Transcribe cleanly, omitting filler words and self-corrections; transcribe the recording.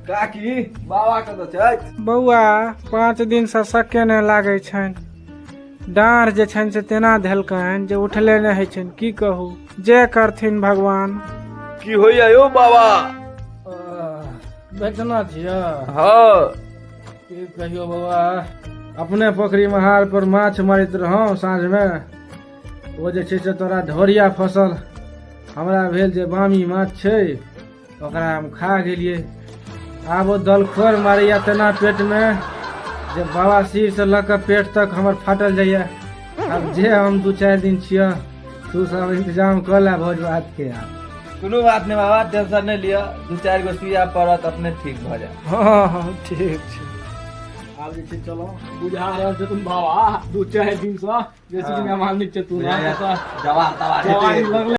काकी, बाबा कतऽ छथि? बौआ 5 दिनसँ सक्के नहि लागै छनि। डाँढ़ जे छनि से तेना धेलकनि जे उठले नहि होइ छनि। की कहू, जे करथिन भगवान। की होइया यौ बाबा? बेचना छियै? हँ। की कहियो बौआ, अपने पोखरि महार पर माछ मारैत रहौं साँझमे। ओ जे छै से तोरा ढोरिया फसल, हमरा भेल जे बामी माछ छै, ओकरा हम खा गेलियै। आब ओ दलखोर मारैया तेना पेटमे जे बाबा सिरसँ लऽ कऽ पेट तक हमर फाटल जाइया। आब जे हम 2-4 दिन छियै, तू सब इंतजाम कऽ ले भोज भात के। आब कोनो बात नहि बाबा, टेंशन नहि लिअ। 2-4 गो सुइया पड़त, अपने ठीक भऽ जायत। हँ हँ, ठीक छै। आब जे छै चलो, बुझा रहल छै तुम बाबा 2-4 दिन से बेसी दिन मेहमान नहि छै तू। दवा तवा जवानी लगले।